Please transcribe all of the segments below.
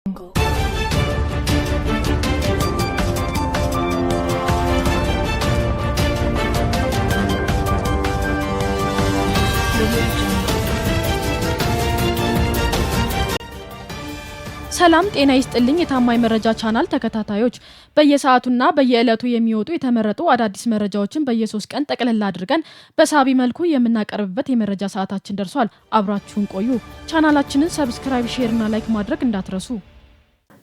Jungle. ሰላም ጤና ይስጥልኝ። የታማኝ መረጃ ቻናል ተከታታዮች፣ በየሰዓቱና በየዕለቱ የሚወጡ የተመረጡ አዳዲስ መረጃዎችን በየሶስት ቀን ጠቅለል አድርገን በሳቢ መልኩ የምናቀርብበት የመረጃ ሰዓታችን ደርሷል። አብራችሁን ቆዩ። ቻናላችንን subscribe፣ share እና like ማድረግ እንዳትረሱ።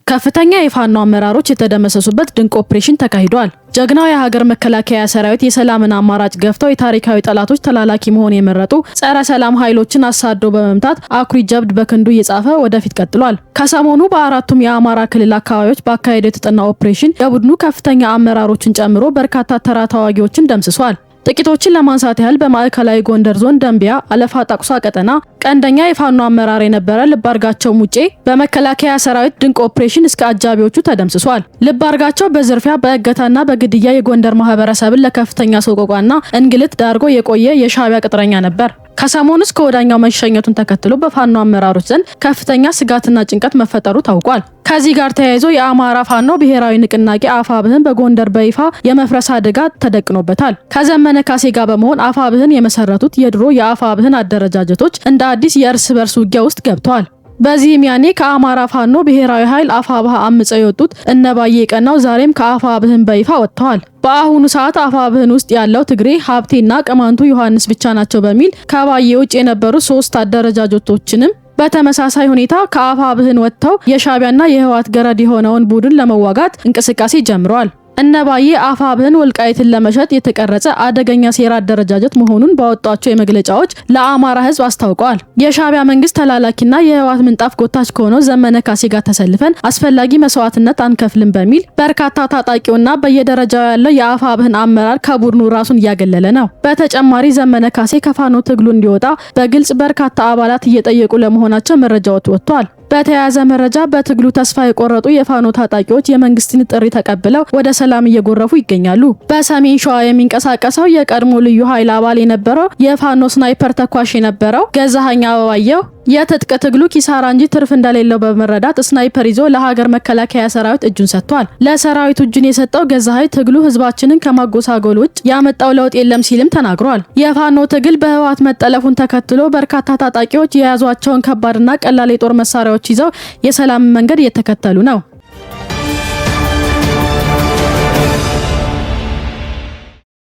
ከፍተኛ የፋኖ አመራሮች የተደመሰሱበት ድንቅ ኦፕሬሽን ተካሂዷል። ጀግናው የሀገር መከላከያ ሰራዊት የሰላምን አማራጭ ገፍተው የታሪካዊ ጠላቶች ተላላኪ መሆን የመረጡ ጸረ ሰላም ኃይሎችን አሳዶ በመምታት አኩሪ ጀብድ በክንዱ እየጻፈ ወደፊት ቀጥሏል። ከሰሞኑ በአራቱም የአማራ ክልል አካባቢዎች ባካሄደው የተጠና ኦፕሬሽን የቡድኑ ከፍተኛ አመራሮችን ጨምሮ በርካታ ተራ ተዋጊዎችን ደምስሷል። ጥቂቶችን ለማንሳት ያህል በማዕከላዊ ጎንደር ዞን ደንቢያ አለፋ ጣቁሳ ቀጠና ቀንደኛ የፋኖ አመራር የነበረ ልባርጋቸው ሙጬ በመከላከያ ሰራዊት ድንቅ ኦፕሬሽን እስከ አጃቢዎቹ ተደምስሷል። ልባርጋቸው በዝርፊያ፣ በእገታና በግድያ የጎንደር ማህበረሰብን ለከፍተኛ ሰቆቃና እንግልት ዳርጎ የቆየ የሻዕቢያ ቅጥረኛ ነበር። ከሰሞኑ እስከ ወዳኛው መሸኘቱን ተከትሎ በፋኖ አመራሮች ዘንድ ከፍተኛ ስጋትና ጭንቀት መፈጠሩ ታውቋል። ከዚህ ጋር ተያይዞ የአማራ ፋኖ ብሔራዊ ንቅናቄ አፋብህን በጎንደር በይፋ የመፍረስ አደጋ ተደቅኖበታል። ከዘመነ ካሴ ጋር በመሆን አፋብህን የመሰረቱት የድሮ የአፋብህን አደረጃጀቶች እንደ አዲስ የእርስ በርስ ውጊያ ውስጥ ገብተዋል። በዚህም ያኔ ከአማራ ፋኖ ብሔራዊ ኃይል አፋብሃ አምፀው የወጡት እነባዬ ቀናው ዛሬም ከአፋብህን በይፋ ወጥተዋል። በአሁኑ ሰዓት አፋብህን ውስጥ ያለው ትግሬ ሀብቴና ቅማንቱ ዮሐንስ ብቻ ናቸው በሚል ከባዬ ውጭ የነበሩ ሶስት አደረጃጀቶችንም በተመሳሳይ ሁኔታ ከአፋብህን ወጥተው የሻዕቢያና የህወሓት ገረድ የሆነውን ቡድን ለመዋጋት እንቅስቃሴ ጀምረዋል። እነባዬ አፋብህን ወልቃይትን ለመሸጥ የተቀረጸ አደገኛ ሴራ አደረጃጀት መሆኑን ባወጧቸው የመግለጫዎች ለአማራ ህዝብ አስታውቀዋል። የሻዕቢያ መንግስት ተላላኪና የህወሓት ምንጣፍ ጎታች ከሆነው ዘመነ ካሴ ጋር ተሰልፈን አስፈላጊ መስዋዕትነት አንከፍልም በሚል በርካታ ታጣቂውና በየደረጃው ያለው የአፋብህን አመራር ከቡድኑ ራሱን እያገለለ ነው። በተጨማሪ ዘመነ ካሴ ከፋኖ ትግሉ እንዲወጣ በግልጽ በርካታ አባላት እየጠየቁ ለመሆናቸው መረጃዎች ወጥቷል። በተያያዘ መረጃ በትግሉ ተስፋ የቆረጡ የፋኖ ታጣቂዎች የመንግስትን ጥሪ ተቀብለው ወደ ሰላም እየጎረፉ ይገኛሉ። በሰሜን ሸዋ የሚንቀሳቀሰው የቀድሞ ልዩ ኃይል አባል የነበረው የፋኖ sniper ተኳሽ የነበረው ገዛኸኝ አበባየው የትጥቅ ትግሉ ኪሳራ እንጂ ትርፍ እንደሌለው በመረዳት sniper ይዞ ለሀገር መከላከያ ሰራዊት እጁን ሰጥቷል። ለሰራዊቱ እጁን የሰጠው ገዛኸኝ ትግሉ ህዝባችንን ከማጎሳጎል ውጭ ያመጣው ለውጥ የለም ሲልም ተናግሯል። የፋኖ ትግል በህወሓት መጠለፉን ተከትሎ በርካታ ታጣቂዎች የያዟቸውን ከባድና ቀላል የጦር መሳሪያዎች ይዘው የሰላም መንገድ እየተከተሉ ነው።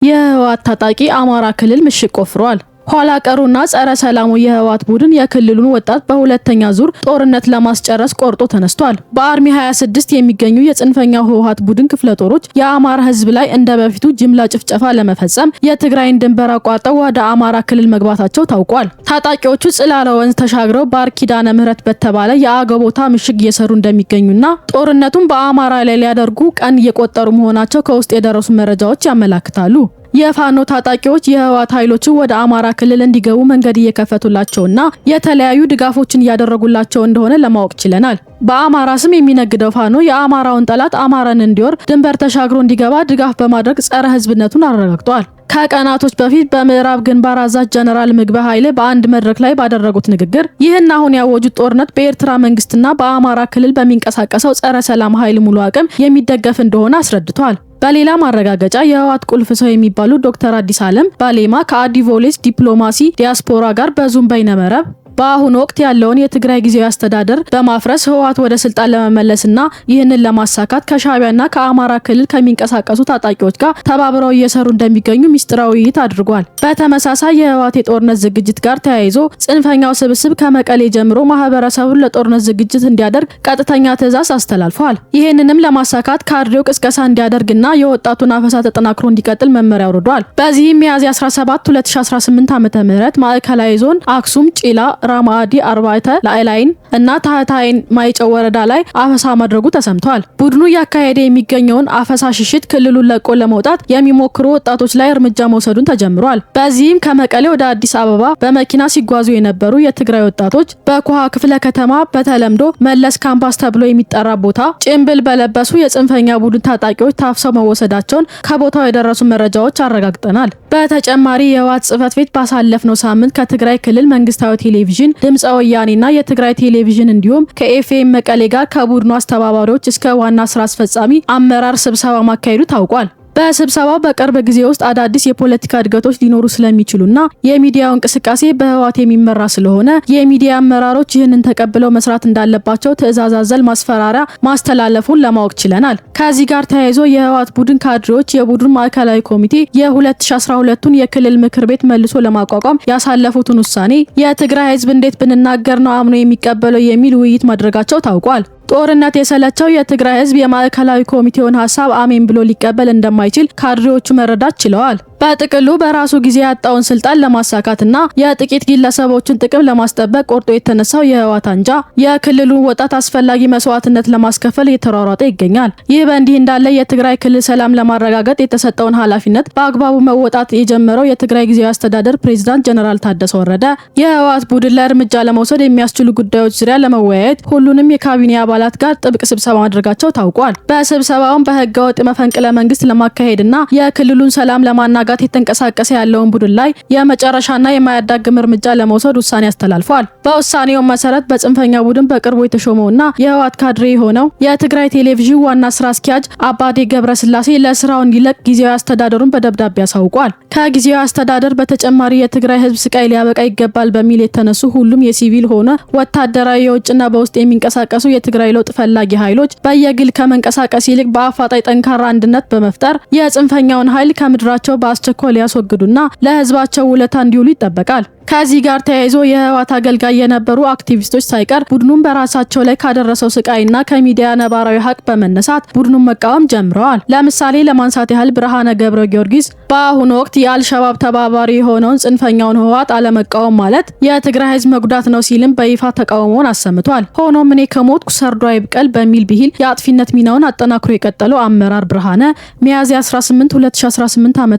የህወሓት ታጣቂ አማራ ክልል ምሽግ ቆፍሯል። ኋላ ቀሩና ጸረ ሰላሙ የህወሓት ቡድን የክልሉን ወጣት በሁለተኛ ዙር ጦርነት ለማስጨረስ ቆርጦ ተነስቷል። በ Army 26 የሚገኙ የጽንፈኛው ህወሓት ቡድን ክፍለ ጦሮች የአማራ ህዝብ ላይ እንደ በፊቱ ጅምላ ጭፍጨፋ ለመፈጸም የትግራይን ድንበር አቋርጠው ወደ አማራ ክልል መግባታቸው ታውቋል። ታጣቂዎቹ ጽላለ ወንዝ ተሻግረው ባር ኪዳነ ምህረት በተባለ የአገው ቦታ ምሽግ እየሰሩ እንደሚገኙና ጦርነቱን በአማራ ላይ ሊያደርጉ ቀን እየቆጠሩ መሆናቸው ከውስጥ የደረሱ መረጃዎች ያመላክታሉ። የፋኖ ታጣቂዎች የህወሓት ኃይሎችን ወደ አማራ ክልል እንዲገቡ መንገድ እየከፈቱላቸውና የተለያዩ ድጋፎችን እያደረጉላቸው እንደሆነ ለማወቅ ችለናል። በአማራ ስም የሚነግደው ፋኖ የአማራውን ጠላት አማራን እንዲወር ድንበር ተሻግሮ እንዲገባ ድጋፍ በማድረግ ጸረ ህዝብነቱን አረጋግጧል። ከቀናቶች በፊት በምዕራብ ግንባር አዛዥ ጀነራል ምግበ ኃይሌ በአንድ መድረክ ላይ ባደረጉት ንግግር ይህን አሁን ያወጁት ጦርነት በኤርትራ መንግስትና በአማራ ክልል በሚንቀሳቀሰው ጸረ ሰላም ኃይል ሙሉ አቅም የሚደገፍ እንደሆነ አስረድቷል። በሌላ ማረጋገጫ የህወሓት ቁልፍ ሰው የሚባሉ ዶክተር አዲስ አለም ባሌማ ከአዲቮሌስ ዲፕሎማሲ ዲያስፖራ ጋር በዙም በይነመረብ በአሁኑ ወቅት ያለውን የትግራይ ጊዜያዊ አስተዳደር በማፍረስ ህወሓት ወደ ስልጣን ለመመለስና ይህንን ለማሳካት ከሻዕቢያና ከአማራ ክልል ከሚንቀሳቀሱ ታጣቂዎች ጋር ተባብረው እየሰሩ እንደሚገኙ ሚስጥራዊ ውይይት አድርጓል። በተመሳሳይ የህወሓት የጦርነት ዝግጅት ጋር ተያይዞ ጽንፈኛው ስብስብ ከመቀሌ ጀምሮ ማህበረሰቡን ለጦርነት ዝግጅት እንዲያደርግ ቀጥተኛ ትዕዛዝ አስተላልፏል። ይህንንም ለማሳካት ካድሬው ቅስቀሳ እንዲያደርግና የወጣቱን አፈሳ ተጠናክሮ እንዲቀጥል መመሪያ አውርዷል። በዚህም ሚያዝያ 17 2018 ዓ.ም ማዕከላዊ ዞን አክሱም፣ ጭላ፣ ራማዲ፣ አርባዕተ ላዕላይን እና ታህታይን ማይጨው ወረዳ ላይ አፈሳ ማድረጉ ተሰምቷል። ቡድኑ እያካሄደ የሚገኘውን አፈሳ ሽሽት ክልሉን ለቆ ለመውጣት የሚሞክሩ ወጣቶች ላይ እርምጃ መውሰዱን ተጀምሯል። በዚህም ከመቀሌ ወደ አዲስ አበባ በመኪና ሲጓዙ የነበሩ የትግራይ ወጣቶች በኩሃ ክፍለ ከተማ በተለምዶ መለስ ካምፓስ ተብሎ የሚጠራ ቦታ ጭንብል በለበሱ የጽንፈኛ ቡድን ታጣቂዎች ታፍሰው መወሰዳቸውን ከቦታው የደረሱ መረጃዎች አረጋግጠናል። በተጨማሪ የህወሓት ጽህፈት ቤት ባሳለፍነው ሳምንት ከትግራይ ክልል መንግስታዊ ቴሌቪዥን ቴሌቪዥን፣ ድምፀ ወያኔና የትግራይ ቴሌቪዥን እንዲሁም ከኤፍኤም መቀሌ ጋር ከቡድኑ አስተባባሪዎች እስከ ዋና ስራ አስፈጻሚ አመራር ስብሰባ ማካሄዱ ታውቋል። በስብሰባው በቅርብ ጊዜ ውስጥ አዳዲስ የፖለቲካ እድገቶች ሊኖሩ ስለሚችሉና የሚዲያው እንቅስቃሴ በህወሓት የሚመራ ስለሆነ የሚዲያ አመራሮች ይህንን ተቀብለው መስራት እንዳለባቸው ትዕዛዝ አዘል ማስፈራሪያ ማስተላለፉን ለማወቅ ችለናል። ከዚህ ጋር ተያይዞ የህወሓት ቡድን ካድሬዎች የቡድን ማዕከላዊ ኮሚቴ የ2012ቱን የክልል ምክር ቤት መልሶ ለማቋቋም ያሳለፉትን ውሳኔ የትግራይ ህዝብ እንዴት ብንናገር ነው አምኖ የሚቀበለው የሚል ውይይት ማድረጋቸው ታውቋል። ጦርነት የሰለቸው የትግራይ ህዝብ የማዕከላዊ ኮሚቴውን ሀሳብ አሜን ብሎ ሊቀበል እንደማይችል ካድሬዎቹ መረዳት ችለዋል። በጥቅሉ በራሱ ጊዜ ያጣውን ስልጣን ለማሳካትና የጥቂት ግለሰቦችን ጥቅም ለማስጠበቅ ቆርጦ የተነሳው የህወሓት አንጃ የክልሉን ወጣት አስፈላጊ መስዋዕትነት ለማስከፈል እየተሯሯጠ ይገኛል። ይህ በእንዲህ እንዳለ የትግራይ ክልል ሰላም ለማረጋገጥ የተሰጠውን ኃላፊነት በአግባቡ መወጣት የጀመረው የትግራይ ጊዜያዊ አስተዳደር ፕሬዝዳንት ጀነራል ታደሰ ወረደ የህወሓት ቡድን ላይ እርምጃ ለመውሰድ የሚያስችሉ ጉዳዮች ዙሪያ ለመወያየት ሁሉንም የካቢኔ አባላት ጋር ጥብቅ ስብሰባ ማድረጋቸው ታውቋል። በስብሰባውም በህገወጥ መፈንቅለ መንግስት ለማካሄድና የክልሉን ሰላም ለማናጋት የተንቀሳቀሰ ያለውን ቡድን ላይ የመጨረሻና የማያዳግም እርምጃ ለመውሰድ ውሳኔ አስተላልፏል። በውሳኔው መሰረት በጽንፈኛ ቡድን በቅርቡ የተሾመውና የህወሓት ካድሬ የሆነው የትግራይ ቴሌቪዥን ዋና ስራ አስኪያጅ አባዴ ገብረስላሴ ለስራው እንዲለቅ ጊዜያዊ አስተዳደሩን በደብዳቤ አሳውቋል። ከጊዜያዊ አስተዳደር በተጨማሪ የትግራይ ህዝብ ስቃይ ሊያበቃ ይገባል በሚል የተነሱ ሁሉም የሲቪል ሆነ ወታደራዊ የውጭና በውስጥ የሚንቀሳቀሱ የትግራይ ለውጥ ፈላጊ ኃይሎች በየግል ከመንቀሳቀስ ይልቅ በአፋጣኝ ጠንካራ አንድነት በመፍጠር የጽንፈኛውን ኃይል ከምድራቸው በአስቸኳይ ሊያስወግዱና ለህዝባቸው ውለታ እንዲውሉ ይጠበቃል። ከዚህ ጋር ተያይዞ የህወሓት አገልጋይ የነበሩ አክቲቪስቶች ሳይቀር ቡድኑን በራሳቸው ላይ ካደረሰው ስቃይና ከሚዲያ ነባራዊ ሀቅ በመነሳት ቡድኑን መቃወም ጀምረዋል። ለምሳሌ ለማንሳት ያህል ብርሃነ ገብረ ጊዮርጊስ በአሁኑ ወቅት የአልሸባብ ተባባሪ የሆነውን ጽንፈኛውን ህወሓት አለመቃወም ማለት የትግራይ ህዝብ መጉዳት ነው ሲልም በይፋ ተቃውሞውን አሰምቷል። ሆኖም እኔ ከሞትኩ ሰርዶ አይብቀል በሚል ብሂል የአጥፊነት ሚናውን አጠናክሮ የቀጠለው አመራር ብርሃነ ሚያዝያ 18 2018 ዓ.ም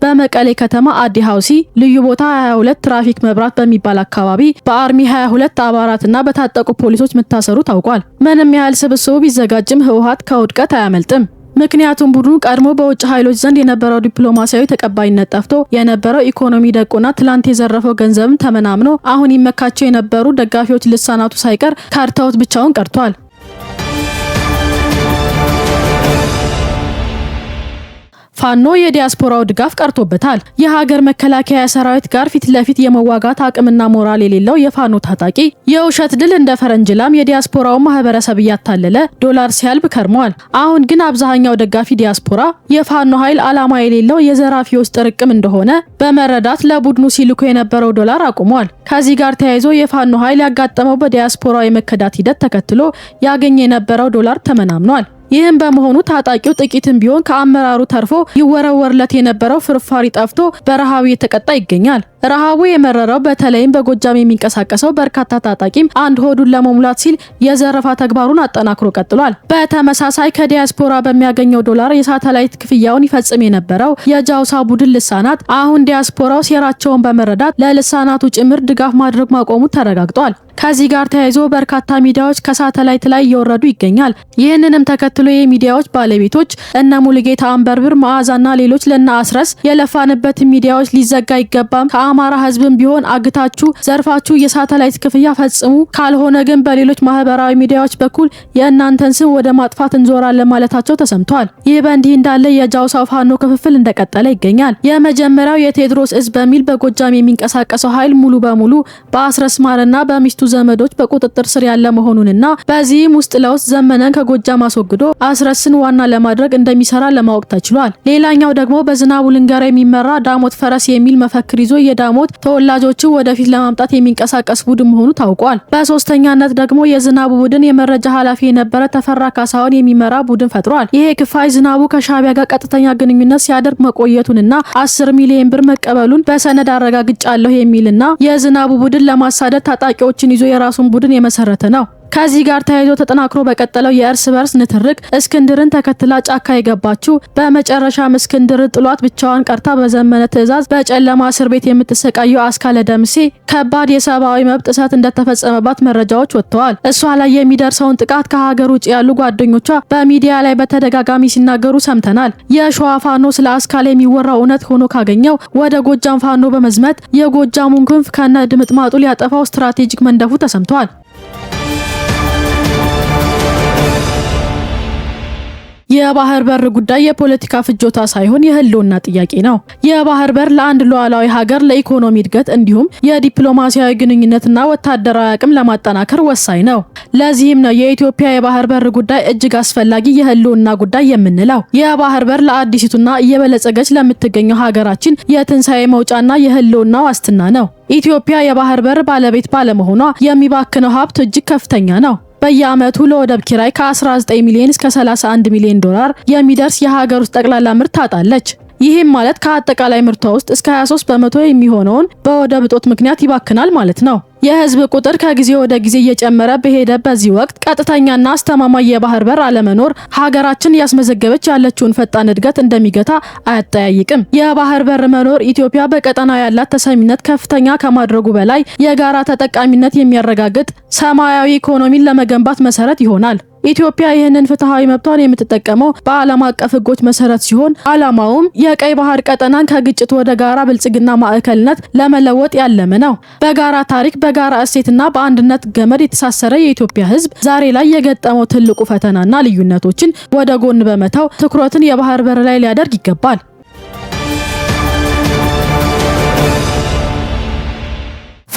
በመቀሌ ከተማ አዲ ሀውሲ ልዩ ቦታ 22 ትራፊክ መብራት በሚባል አካባቢ በ army 22 አባላትና በታጠቁ ፖሊሶች መታሰሩ ታውቋል። ምንም ያህል ስብስቡ ቢዘጋጅም ህወሓት ከውድቀት አያመልጥም። ምክንያቱም ቡድኑ ቀድሞ በውጭ ኃይሎች ዘንድ የነበረው ዲፕሎማሲያዊ ተቀባይነት ጠፍቶ የነበረው ኢኮኖሚ ደቆና ትላንት የዘረፈው ገንዘብም ተመናምኖ አሁን ይመካቸው የነበሩ ደጋፊዎች ልሳናቱ ሳይቀር ካድተውት ብቻውን ቀርቷል። ፋኖ የዲያስፖራው ድጋፍ ቀርቶበታል። የሀገር መከላከያ ሰራዊት ጋር ፊት ለፊት የመዋጋት አቅምና ሞራል የሌለው የፋኖ ታጣቂ የውሸት ድል እንደ ፈረንጅ ላም የዲያስፖራውን ማህበረሰብ እያታለለ ዶላር ሲያልብ ከርመዋል። አሁን ግን አብዛኛው ደጋፊ ዲያስፖራ የፋኖ ኃይል ዓላማ የሌለው የዘራፊዎች ጥርቅም እንደሆነ በመረዳት ለቡድኑ ሲልኩ የነበረው ዶላር አቁሟል። ከዚህ ጋር ተያይዞ የፋኖ ኃይል ያጋጠመው በዲያስፖራ የመከዳት ሂደት ተከትሎ ያገኘ የነበረው ዶላር ተመናምኗል። ይህም በመሆኑ ታጣቂው ጥቂትም ቢሆን ከአመራሩ ተርፎ ይወረወርለት የነበረው ፍርፋሪ ጠፍቶ በረሃብ እየተቀጣ ይገኛል። ረሃቡ የመረረው በተለይም በጎጃም የሚንቀሳቀሰው በርካታ ታጣቂም አንድ ሆዱን ለመሙላት ሲል የዘረፋ ተግባሩን አጠናክሮ ቀጥሏል። በተመሳሳይ ከዲያስፖራ በሚያገኘው ዶላር የሳተላይት ክፍያውን ይፈጽም የነበረው የጃውሳ ቡድን ልሳናት አሁን ዲያስፖራው ሴራቸውን በመረዳት ለልሳናቱ ጭምር ድጋፍ ማድረግ ማቆሙ ተረጋግጧል። ከዚህ ጋር ተያይዞ በርካታ ሚዲያዎች ከሳተላይት ላይ እየወረዱ ይገኛል። ይህንንም ተከትሎ የሚዲያዎች ባለቤቶች እነ ሙሉጌታ አንበርብር፣ መዓዛና ሌሎች ለነ አስረስ የለፋንበት ሚዲያዎች ሊዘጋ አይገባም፣ ከአማራ ሕዝብም ቢሆን አግታችሁ ዘርፋችሁ የሳተላይት ክፍያ ፈጽሙ፣ ካልሆነ ግን በሌሎች ማህበራዊ ሚዲያዎች በኩል የእናንተን ስም ወደ ማጥፋት እንዞራለን ማለታቸው ተሰምቷል። ይህ በእንዲህ እንዳለ የጃውሳው ፋኖ ክፍፍል እንደቀጠለ ይገኛል። የመጀመሪያው የቴዎድሮስ እዝ በሚል በጎጃም የሚንቀሳቀሰው ኃይል ሙሉ በሙሉ በአስረስ ማረና በሚስቱ ዘመዶች በቁጥጥር ስር ያለ መሆኑንና በዚህም ውስጥ ለውስጥ ዘመነን ከጎጃም አስወግዶ አስረስን ዋና ለማድረግ እንደሚሰራ ለማወቅ ተችሏል። ሌላኛው ደግሞ በዝናቡ ልንገራ የሚመራ ዳሞት ፈረስ የሚል መፈክር ይዞ የዳሞት ተወላጆችን ወደፊት ለማምጣት የሚንቀሳቀስ ቡድን መሆኑ ታውቋል። በሶስተኛነት ደግሞ የዝናቡ ቡድን የመረጃ ኃላፊ የነበረ ተፈራ ካሳሁን የሚመራ ቡድን ፈጥሯል። ይሄ ክፋይ ዝናቡ ከሻቢያ ጋር ቀጥተኛ ግንኙነት ሲያደርግ መቆየቱንና 10 ሚሊዮን ብር መቀበሉን በሰነድ አረጋግጫለሁ የሚልና የዝናቡ ቡድን ለማሳደድ ታጣቂዎችን ይዞ የራሱን ቡድን የመሰረተ ነው። ከዚህ ጋር ተያይዞ ተጠናክሮ በቀጠለው የእርስ በርስ ንትርክ እስክንድርን ተከትላ ጫካ የገባችው፣ በመጨረሻም እስክንድርን ጥሏት ብቻዋን ቀርታ በዘመነ ትዕዛዝ በጨለማ እስር ቤት የምትሰቃየው አስካለ ደምሴ ከባድ የሰብአዊ መብት ጥሰት እንደተፈጸመባት መረጃዎች ወጥተዋል። እሷ ላይ የሚደርሰውን ጥቃት ከሀገር ውጭ ያሉ ጓደኞቿ በሚዲያ ላይ በተደጋጋሚ ሲናገሩ ሰምተናል። የሸዋ ፋኖ ስለ አስካለ የሚወራው እውነት ሆኖ ካገኘው ወደ ጎጃም ፋኖ በመዝመት የጎጃሙን ክንፍ ከነ ድምጥማጡ ሊያጠፋው ስትራቴጂክ መንደፉ ተሰምቷል። የባህር በር ጉዳይ የፖለቲካ ፍጆታ ሳይሆን የህልውና ጥያቄ ነው። የባህር በር ለአንድ ሉዓላዊ ሀገር ለኢኮኖሚ እድገት እንዲሁም የዲፕሎማሲያዊ ግንኙነትና ወታደራዊ አቅም ለማጠናከር ወሳኝ ነው። ለዚህም ነው የኢትዮጵያ የባህር በር ጉዳይ እጅግ አስፈላጊ የህልውና ጉዳይ የምንለው። የባህር በር ለአዲሲቱና እየበለጸገች ለምትገኘው ሀገራችን የትንሳኤ መውጫና የህልውና ዋስትና ነው። ኢትዮጵያ የባህር በር ባለቤት ባለመሆኗ የሚባክነው ሀብት እጅግ ከፍተኛ ነው። በየዓመቱ ለወደብ ኪራይ ከ19 ሚሊዮን እስከ 31 ሚሊዮን ዶላር የሚደርስ የሀገር ውስጥ ጠቅላላ ምርት ታጣለች። ይህም ማለት ከአጠቃላይ ምርቷ ውስጥ እስከ 23% የሚሆነውን በወደብ እጦት ምክንያት ይባክናል ማለት ነው። የህዝብ ቁጥር ከጊዜ ወደ ጊዜ እየጨመረ በሄደ በዚህ ወቅት ቀጥተኛና አስተማማኝ የባህር በር አለመኖር ሀገራችን እያስመዘገበች ያለችውን ፈጣን እድገት እንደሚገታ አያጠያይቅም። የባህር በር መኖር ኢትዮጵያ በቀጠናው ያላት ተሰሚነት ከፍተኛ ከማድረጉ በላይ የጋራ ተጠቃሚነት የሚያረጋግጥ ሰማያዊ ኢኮኖሚን ለመገንባት መሰረት ይሆናል። ኢትዮጵያ ይህንን ፍትሃዊ መብቷን የምትጠቀመው በዓለም አቀፍ ሕጎች መሰረት ሲሆን፣ ዓላማውም የቀይ ባህር ቀጠናን ከግጭት ወደ ጋራ ብልጽግና ማዕከልነት ለመለወጥ ያለመ ነው። በጋራ ታሪክ፣ በጋራ እሴትና በአንድነት ገመድ የተሳሰረ የኢትዮጵያ ሕዝብ ዛሬ ላይ የገጠመው ትልቁ ፈተናና ልዩነቶችን ወደ ጎን በመተው ትኩረትን የባህር በር ላይ ሊያደርግ ይገባል።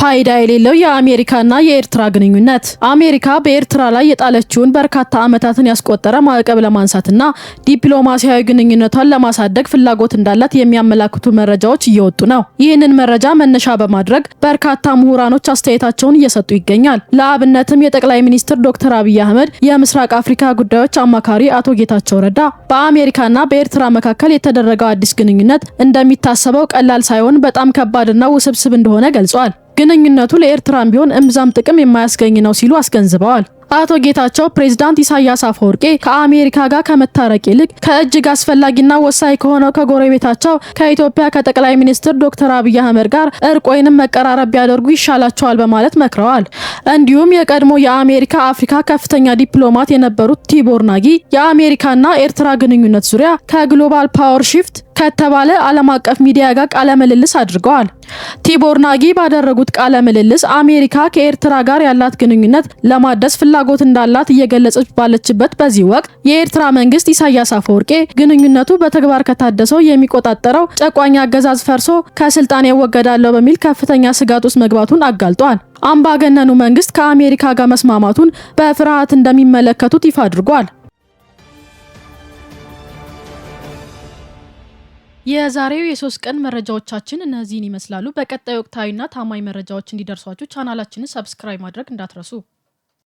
ፋይዳ የሌለው የአሜሪካና የኤርትራ ግንኙነት። አሜሪካ በኤርትራ ላይ የጣለችውን በርካታ ዓመታትን ያስቆጠረ ማዕቀብ ለማንሳትና ዲፕሎማሲያዊ ግንኙነቷን ለማሳደግ ፍላጎት እንዳላት የሚያመላክቱ መረጃዎች እየወጡ ነው። ይህንን መረጃ መነሻ በማድረግ በርካታ ምሁራኖች አስተያየታቸውን እየሰጡ ይገኛል። ለአብነትም የጠቅላይ ሚኒስትር ዶክተር አብይ አህመድ የምስራቅ አፍሪካ ጉዳዮች አማካሪ አቶ ጌታቸው ረዳ በአሜሪካና በኤርትራ መካከል የተደረገው አዲስ ግንኙነት እንደሚታሰበው ቀላል ሳይሆን በጣም ከባድና ውስብስብ እንደሆነ ገልጿል። ግንኙነቱ ለኤርትራም ቢሆን እምብዛም ጥቅም የማያስገኝ ነው ሲሉ አስገንዝበዋል። አቶ ጌታቸው ፕሬዝዳንት ኢሳያስ አፈወርቄ ከአሜሪካ ጋር ከመታረቅ ይልቅ ከእጅግ አስፈላጊና ወሳኝ ከሆነው ከጎረቤታቸው ከኢትዮጵያ ከጠቅላይ ሚኒስትር ዶክተር አብይ አህመድ ጋር እርቅ ወይንም መቀራረብ ቢያደርጉ ይሻላቸዋል በማለት መክረዋል። እንዲሁም የቀድሞ የአሜሪካ አፍሪካ ከፍተኛ ዲፕሎማት የነበሩት ቲቦር ናጊ የአሜሪካና ኤርትራ ግንኙነት ዙሪያ ከ Global Power Shift ከተባለ ዓለም አቀፍ ሚዲያ ጋር ቃለ ምልልስ አድርገዋል። ቲቦር ናጊ ባደረጉት ቃለ ምልልስ አሜሪካ ከኤርትራ ጋር ያላት ግንኙነት ለማደስ ፍላጎት እንዳላት እየገለጸች ባለችበት በዚህ ወቅት የኤርትራ መንግስት ኢሳያስ አፈወርቄ ግንኙነቱ በተግባር ከታደሰው የሚቆጣጠረው ጨቋኝ አገዛዝ ፈርሶ ከስልጣን ይወገዳለሁ በሚል ከፍተኛ ስጋት ውስጥ መግባቱን አጋልጧል። አምባገነኑ መንግስት ከአሜሪካ ጋር መስማማቱን በፍርሃት እንደሚመለከቱት ይፋ አድርጓል። የዛሬው የ3 ቀን መረጃዎቻችን እነዚህን ይመስላሉ። በቀጣይ ወቅታዊና ታማኝ መረጃዎች እንዲደርሷችሁ ቻናላችንን subscribe ማድረግ እንዳትረሱ።